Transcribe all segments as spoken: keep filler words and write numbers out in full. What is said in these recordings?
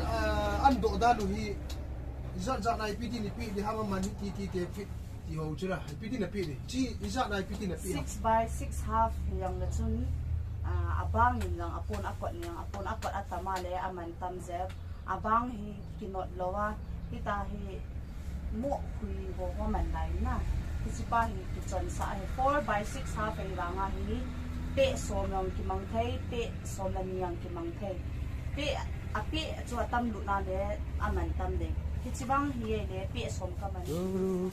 Ah, an doh dan u hi, ijat jat na ipi ti napi di ham, aman hi ti ti te fit ti ho chu la, ipi ti napi di. Chi ijat na ipi ti napi ham. Six by six half hi jong le chun, ah, abang in jong apon akot in jong, apon akot atam a le aman tam jep. Abang hi kinot lou a, hita hi mo khui ho ho man lai na. Hichi pa hi kichon sa hi four by six half hi vang a hi, peh som jong kimang thei, peh som le ni jong kimang thei. Peh, apeh chu atam lut na le aman tam ding. Hichi vang hi le peh som ka man.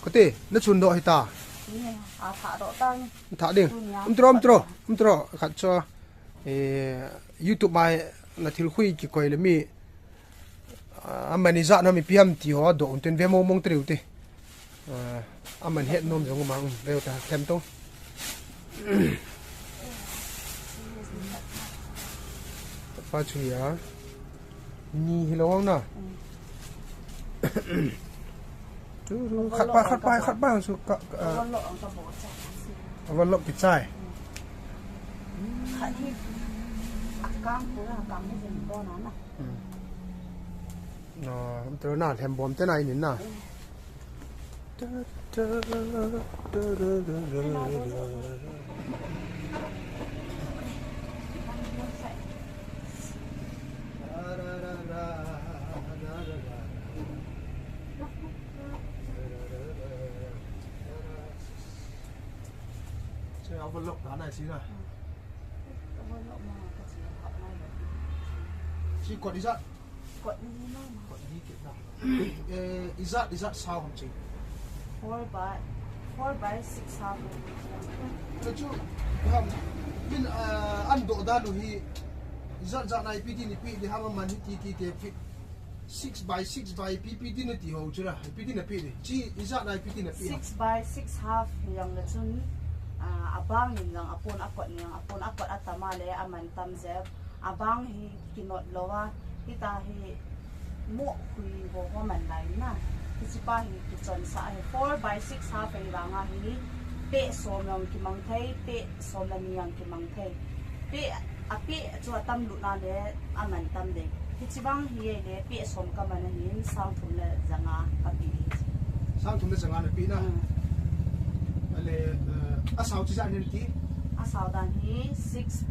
Kati, na chun doh hita. Ni, a tha doh tang. Tha ding. Tunia. Um tro, um tro, um tro. Khat cho. Eh, YouTube mai na thil khui kikoi le mi. Ah, aman ijat na mi pi ham ti ho doh un ten ve mong mong te riu te. Ah, aman het nom jong ma, um, veu ta, them to. Pa chu ya. Ni hi lo na. Tu, tu, khat pa, khat pa, khat pa, su ka, ka, ah. Overlock ang ka bo cha. Overlock kichai. Khat hi. Akang pura, akang hi jin bo na na. Hmm. No, tu na, lhem bom te na inin na. Overlock na na si na. Overlock ma ka chi ka na. Si kot ijat. Kot ni ma. Kot ni kit na. Eh, ijat, ijat sao ham chi. Four by, four by six half. Ka chu, ham, min, ah, an doh dan u hi, ijat jat na ipi ti napi di ham, aman hi ti ti te fit. Six by six by ipi ti nati ho chu la, ipi ti napi di. Chi ijat na ipi ti napi. Six by six half hi jong le chun, ah, abang in jong apon akot in jong, apon akot atam a le aman tam jep. Abang hi kinot lou a, hita hi mo khui ho ho man lai na. Hichi pa hi kichon sa hi four by six half hi vang a hi, peh som jong kimang thei, peh som le ni jong kimang thei. Peh, apeh chu atam lut na le aman tam ding. Hichi vang hi le peh som ka man a hin sang thum le ja nga ka pe. Sang thum le ja nga na pe na. Hmm. Ale, eh, asao chi ijat nin ti? Asao dan hi six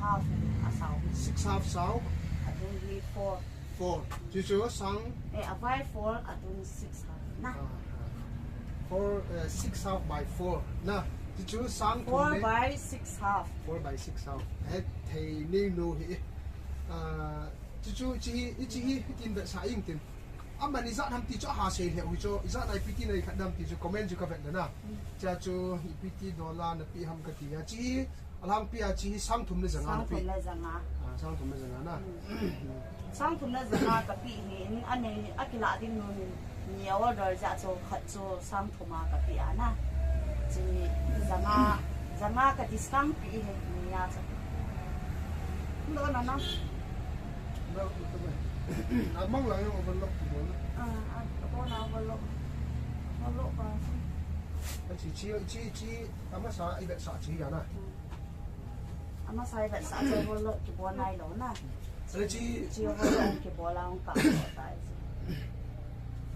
half asao. Six half sao? Adung hi four. Four. Chuchu sang? Eh, avai four, adung six half. Na. Ah, ah. Four, eh, six half by four. Na. Chuchu sang thum le. Four by six half. Four by six half. Hethei nei lou hi. Ah, chuchu chi hi, ichi hi, hitin vetsah ing tin. Aman ijat ham ti chu aha sei lheh u hi chu, ijat na ipi ti na ikhat ham ti chu comment chu ka vet le na. Chia chu ipi ti dola napi ham kati a chi hi, alhangpi a chi hi sang thum le ja nga napi. Sang thum le ja nga. Ah, sang thum le ja nga na. Hmm. Sang thum le ja nga ka pe hi in, anei, akilah ding nu hin, ni order ja chu khat chu sang thum a ka pe a na. Chi ja nga, ja nga ka discount pe hi ni a chu. Ndo na na. Amang lang jong overlock kibol na. Ah, ah, kibol na overlock. Overlock pa. Chi, chi, chi, chi, amasa ivetsah chi a na. Hmm. Amasa ivetsah chu overlock kibol nai lou na. Chi, chi overlock kibol a hung ka tai chi.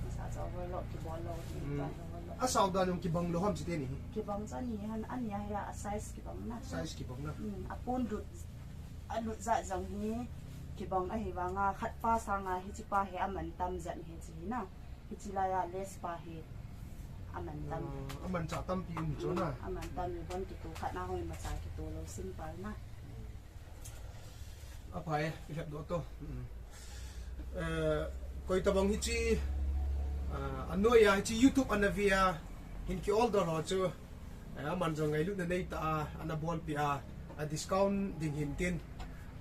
Amasa chu overlock kibol lou, chi, hmm, overlock. Asao dan jong kibang lou ham chi teni. Kibang cha ni han, ania hi a size kibang na. Size kibang na. Hmm, apon lut. Alut jat jong hi kibang ahi vang a, khat pa sang a hichi pa hi aman tam jat hi chi hi na. Hichi lai a less pa hi aman tam. Ah, aman cha tampi um hi chu na. Hmm, aman tam hi von kitu khat na hoi ma cha kitu lou simple na. Aphai, i lhep doh to. Hmm. Eh, koi tabang hichi, ah, anoi a hichi YouTube ana ve a, hin ki order ho chu. Eh, aman jong ngailutna nei ta a, ana bolpi a, a discount ding hin tin.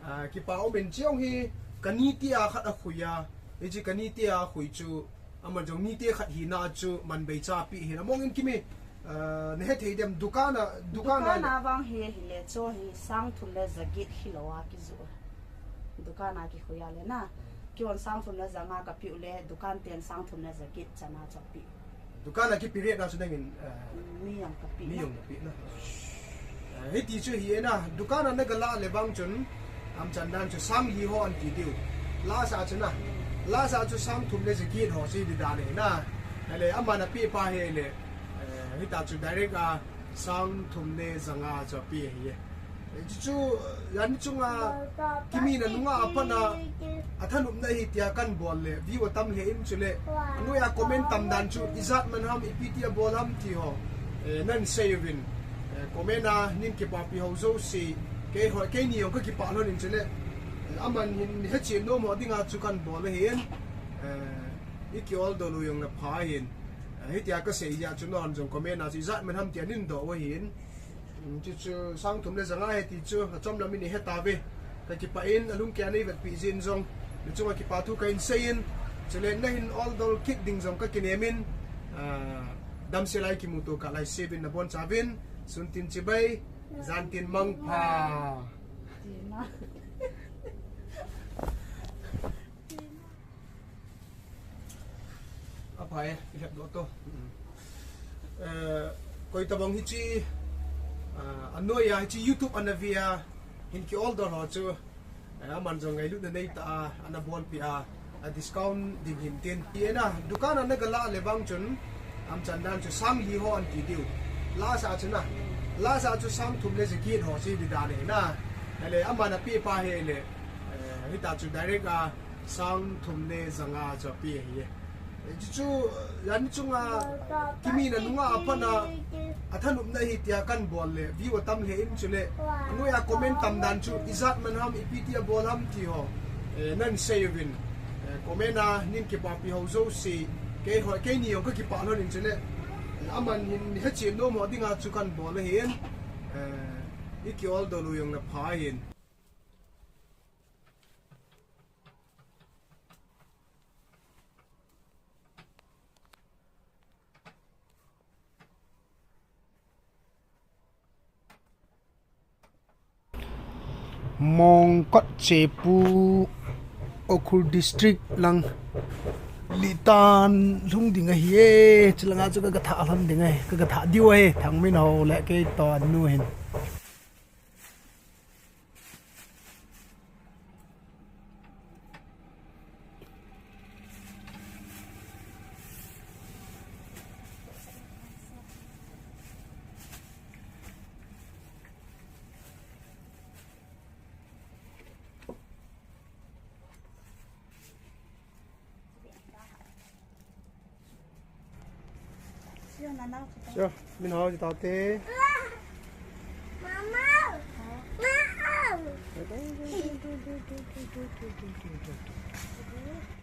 Ah, kipa um in chi jong hi, ka ni ti a khat akhui a, hichi ka ni ti a khui chu, aman jong ni ti khat hina chu, man bei cha pi hin. Among in kimi, ah, na hethei dem dukan a, dukan a. Dukan a vang hi, hi le chu hi sang thum le ja get hi lou a kijoh. Dukan a kikhui a le na. Kihon sang thum le ja nga ka pe u le, dukan ten sang thum le ja get chan a chu pe. Dukan a kipe rate na chu nangin, eh, mi jong ka pe na. Mi jong na pe na. Eh, hiti chu hi e na, dukan a na ga la le vang chun, am chan dan chu sang li ho an ti diu. La sa chu na. Last a chu sang thum le jaget ho chu di dan ahi na. Ahile aman ape pa hi le, eh, hita chu direct a sang thum le janga chu ape ahi. Eh, chu chu, eh, jan chunga kimina nunga apat a, athanopna hi tia kan bol le, view atam le in chule, anoi a comment tam dan chu, ijat man ham, ipi tia bol ham ti ho, eh, nan sei uvin, eh, comment a nin kipapi ho jouse, kei ho, keini jong ka kipah lhon in chule, eh, aman hin hechen nom ho dinga chu kan bol ahin, eh, i ki-order u jong le pha ahin, eh, hitia ka sei jeh a chu nahon jong comment a chu ijat man ham tia nin doh u ahin. Mm, chu chu sang thum le janga ahi ti chu, achom lam in i he tauve. Ka kipah in, alungkei a nei vetpeh jeh in jong, na chunga kipa thu kahin sei in, chule nahin order kit ding jong ka kinem in, ah, damsel a i kimuto kah lai seuvin nabonchauvin, sun tin chibai, jan tin mangpha. Aphai, i lhep doh to. Mm. Eh, koi tabang hiche, ah, anoi a hiche YouTube ana ve a, hin ki-order ho chu, eh, aman jong ngailutna neitah a, ana bolpeh a, a discount ding hin tin. Ina, dukan a na ga lah le vang chun, amchan dan chu sang li ho anti diu. Last a chu na, last a chu sang thum le jaget ho chu di dan ahi na. Ahile aman ape pa hi le, eh, hita chu direct a, sang thum le janga chu ape ahi. Eh, chu chu, jan chunga kimina nunga apat a, athanopna hi tia kan bol le, view atam le in chule, anoi a comment tam dan chu, ijat man ham, ipi tia bol ham ti ho, eh, nan sei uvin, eh, comment a nin kipapi ho jouse, kei ho, keini jong ka kipah lhon in chule, eh, aman hin hechen nom ho dinga chu kan bol ahin, eh, i ki-order u jong le pha ahin. Mongkot Chepu, Ukhrul District lang Litan lhung ding ahi e, chulanga chu ka, ka thah lhon ding ahi, ka, ka thah diu ahi, Thangminho le kei tonu hin. Sure, min hao ji tao te. Mama. Mama.